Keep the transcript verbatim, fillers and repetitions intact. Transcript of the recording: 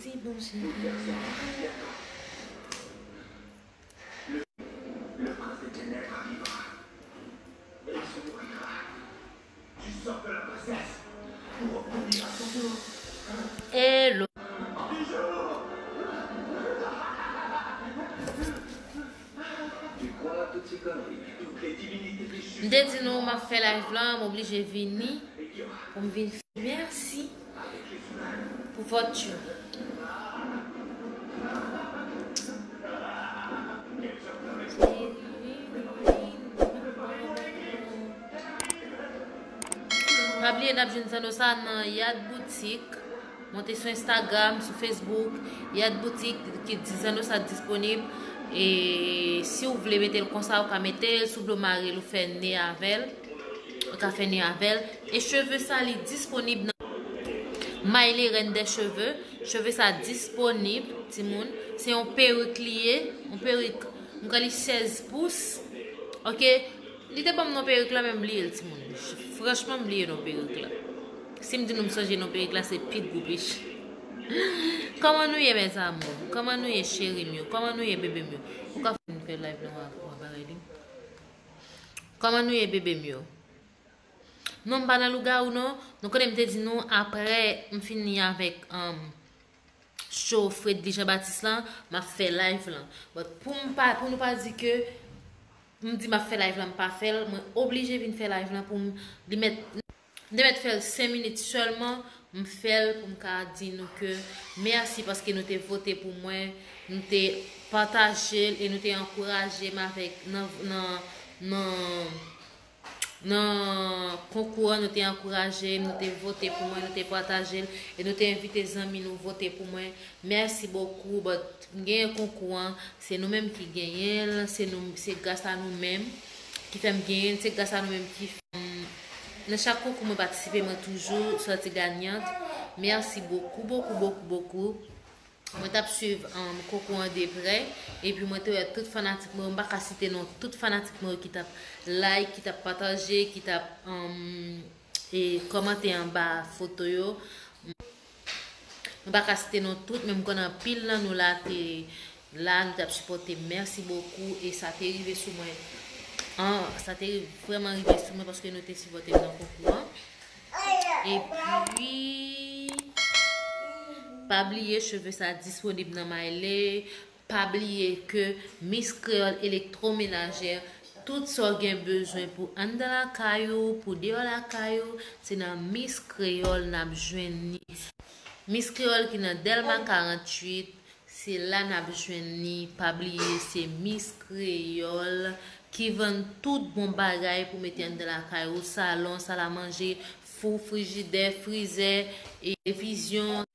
Si bon, Seigneur. Le, le prince des ténèbres arrivera. Et il se nourrira du sang de la princesse pour obtenir à son tour. Hello. Tu crois à toutes ces conneries? Toutes les divinités déchues. M te di nou m ap fè live lan, m oblije vini pou m vin fè. Mèsi pou vòt yo. Pa bliye n ap jwenn zanno sa nan Yad Boutique. Monte sou Instagram, sou Facebook, Yad Boutique ki di zanno sa disponib. E si w vle mete l konsa, ou ka mete l. Si w vle w mare l, ou fè ne avè l. Ou ka fè ne avè l. E cheve sa, li disponib nan Maile Reine des Cheveux. Cheve sa disponib, timoun. Se yon perik li ye. Yon perik, m kwè li sèz pous. Ok? Li te ban m non perik la, men m bliye l, timoun. Franchman, m bliye non perik la. Si m di nou m sonje non perik la, se pi gwo peche. Kòman nou ye, mes amours? Kòman nou ye, cheri m yo? Kòman nou ye, bebe m yo? Ou ka fin fè live lan w a, w a bagay li. Kòman nou ye, bebe m yo? Non, m pa nan lougawou, non. Nou konnen m te di nou, apre m fini avèk, um, show Fredly Jean Baptiste lan, m ap fè live lan. But pou m pa, pou nou pa di ke m di m ap fè live lan, m pa fè l, mwen oblije vin fè live lan pou m li mèt, m te mèt fè l senk minit sèlman, m fè l pou m ka di nou ke mèsi paske nou te vote pou mwen, nou te pataje l e nou te ankouraje m avèk nan, nan, nan, nan konkou an, nou te ankouraje m, nou te vote pou mwen, nou te pataje l, e nou te envite zanmi nou vote pou mwen. Mèsi bokou, but m genyen konkou an, se nou menm ki genyen l, se nou, se gras a nou menm ki fè m genyen l, se gras a nou menm ki fè m, nan chak konkou mwen patisipe, mwen toujou sòti ganyant. Mèsi bokou, bokou, bokou, bokou. Mwen t ap swiv, um, konkou an de prè, epi mwen te wè tout fanatik mwen, m pa ka site non tout fanatik mwen yo ki t ap like, ki t ap pataje, ki t ap, um, e kòmante anba foto yo. Mwen pa ka site non tout, men m konnen anpil nan nou la te la, nou t ap sipòte m. Mèsi bokou, e sa te rive sou mwen. An, sa te vrèman rive sou mwen paske nou te sipòte m nan konkou an. Epi, pa bliye, cheve sa disponib nan Maile. Pa bliye ke Miss Kreyòl Elektwomenajè, tout sa w gen bezwen pou anndan lakay ou, pou deyò lakay ou, se nan Miss Kreyòl n ap jwenn li. Miss Kreyòl ki nan Dèlma karanntuit, se la n ap jwenn li. Pa bliye, se Miss Kreyòl ki vann tout bon bagay pou mete anndan lakay ou, salon, salamanje, fou, frijidè, frizè, e televizyon.